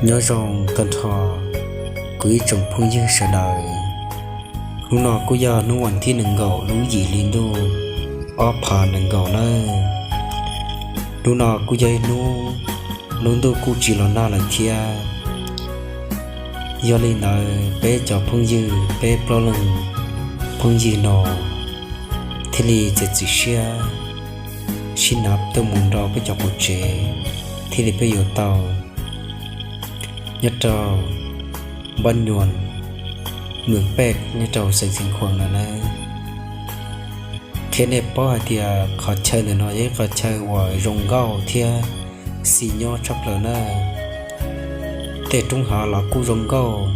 Nyob zoo tag nrho kuv ib tsoom phooj ywg sawv daws. Hnub no kuj yog hnub vas thib nees nkaum lub yim hli ntuj ob phav nees nkaum nawb. Hnub no kuj yog ib hnub lub ntuj kuj tsis los nag lawm thiab. Yog li ntawd peb cov phooj ywg, peb plaub leeg phooj ywg no thiaj li txiav txim siab sib nab tuaj mus rau peb cov quas tsev, thiaj li peb yuav tau nyob rau Npab Nyuas, Mws Pej nyob rau xeev Xeev Khuam no nawb. Qhia nej paub hais tias qhov chaw ntawm no yog ib qhov chaw uas zoo nkauj thiab xis nyob tshaj plaws na. Tej roob hav los kuj zoo nkauj,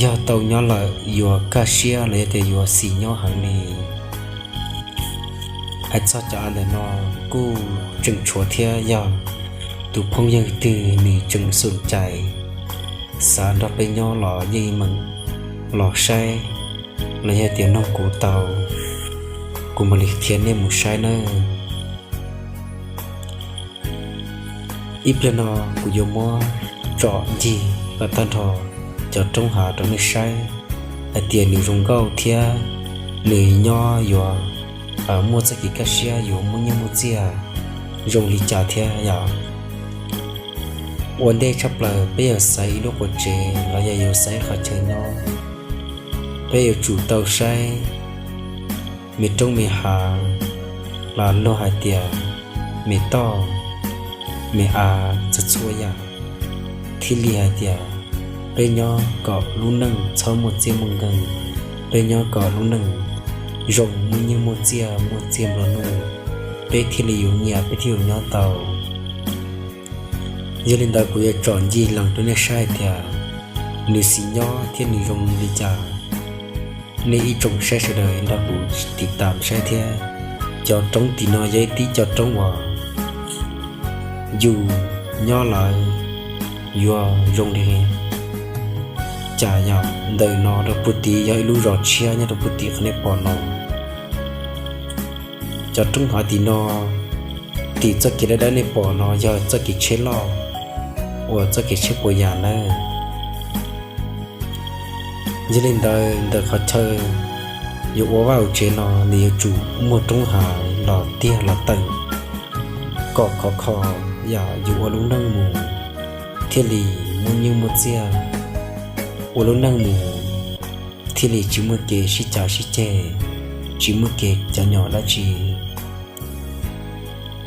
yog tau nyob lawm yuav kaj siab los yog tias yuav xis nyob heev li. Hais txog cov av ntawm no kuj tseem tshuav thiab, yog tus phooj ywg twg nws tseem xum cai xav nrog peb nyob los yeej meem los saib, los yog tias noog kuv tau, kuv mam li qhia nej mus saib nawb. Ib pliag no kuv yuav muab tsom ncig kom tag nrho cov roob hav rau nej saib hais tias nws zoo nkauj thiab nws nyob yuav muaj txoj kev kaj siab, yuav muaj nyiaj muaj txiaj zoo li cas thiab yom. Ua ntej tshaj plaws peb yuav xaiv ib lub quas tsev los yog yuav xaiv qhov chaw nyob, peb yuav tsum tau saib me roob me hav los luag hais tias me toj me av txhua txhua yam, thiaj li hais tias peb nyob kom lub neej txhob muaj txiaj muaj nkeeg, peb nyob kom lub neej zoo muaj nyiaj muaj txiaj, muaj txiaj nplua nuj, peb thiaj li yuav nyiam, peb thiaj yuav nyob tau. Yog li ntawd kuv yuav tsom ncig lees rau nej saib hais tias nws xis nyob thiab nws zoo li cas. Nej ib tsoom saib sawv daws nrog kuv tiv tam saib thiab. Cov roob tim no yog ib tib cov roob uas yus nyob lawm yuav zoo li cas yom. Ntawm no rau puag tid yog ib lub zos tshiab nyob rau puag tim qhov nej pom no. Cov roob hav tim no, tim txoj kev dawb dawb nej pom no yog txoj kev tsheb loj uas txoj kev tsheb puas yas nawb. Yog li ntawd ntawm qhov chaw yuav ua vaj ua tsev no nws yuav tsum muaj roob hav los tiag los teem kom khov kho yam yus ua lub neej mus thiaj li muaj nyiaj muaj txiaj, ua lub neej mus thiaj li tsis muaj kev sib cav sib ceg, tsis muaj kev cov nyom dab tsi.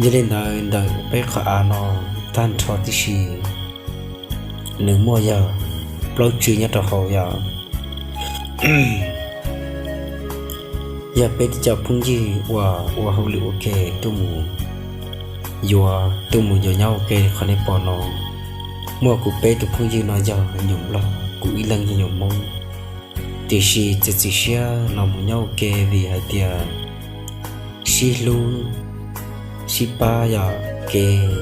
Yog li ntawd ntawm peb qhov av no tag nrho tib si, nws muaj yog plaub tsw nyob rau hauv yom. Yog peb tib co phooj ywg uas ua hauj lwm ua ke tuaj mus yuav, tuaj mus yuav nyob ua ke qhov nej pom no, muaj kuv peb tus phooj ywg no yog nyuam nplog, kuv ib leeg yog nyuam hmoob. Tiam sis txiav txim siab los mus nyob ua ke vim hais tias sib hlub sib pab yom, kev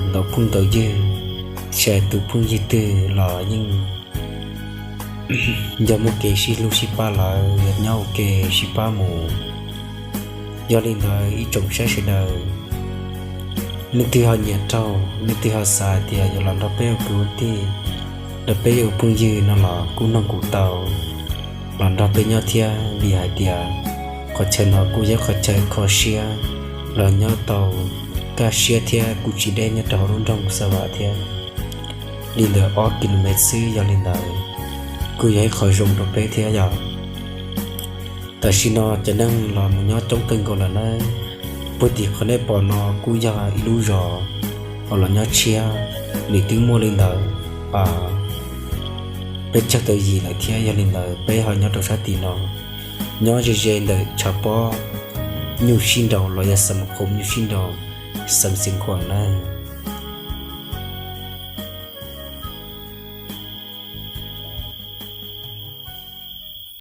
ntaus phooj ntaus ywg, tsis hais tus phooj ywg twg los yeej yog muaj kev sib hlub sib pab lawm yog nyob ua ke sib pab mus. Yog li ntawd ib tsoom saib sawv daws, leej twg ho nyiam raug, leej twg ho xav hais tias yuav los nrog peb ua kwv ua tij, nrog peb ua phooj ywg no los kuj noog kuv tau, los nrog peb nyob thiab vim hais tias qhov chaw no kuj yog qhov chaw kho siab, los nyob tau kaj siab thiab kuj tsis deb nyob rau hauv lub nroog Xab Vam thiab. Li ntawm ob ki lo mev xwb, yog li ntawd kuj yog ib qho zoo rau peb thiab yom. Tam sim no cov neeg los mus nyob coob kawg nkaus lawm nawb. Puag tim qhov nej pom no kuj yog ib lub zos uas los nyob tshiab, nws twb muaj li ntawd peb caug tau yim lawm thiab. Yog li ntawd peb ho nyob rau sab tim no, nyob ze ze ntawm tshav pob nyuj sib nraus los yog xam khoom nyuj sib nraus, xeev Xeev Khuam nawb.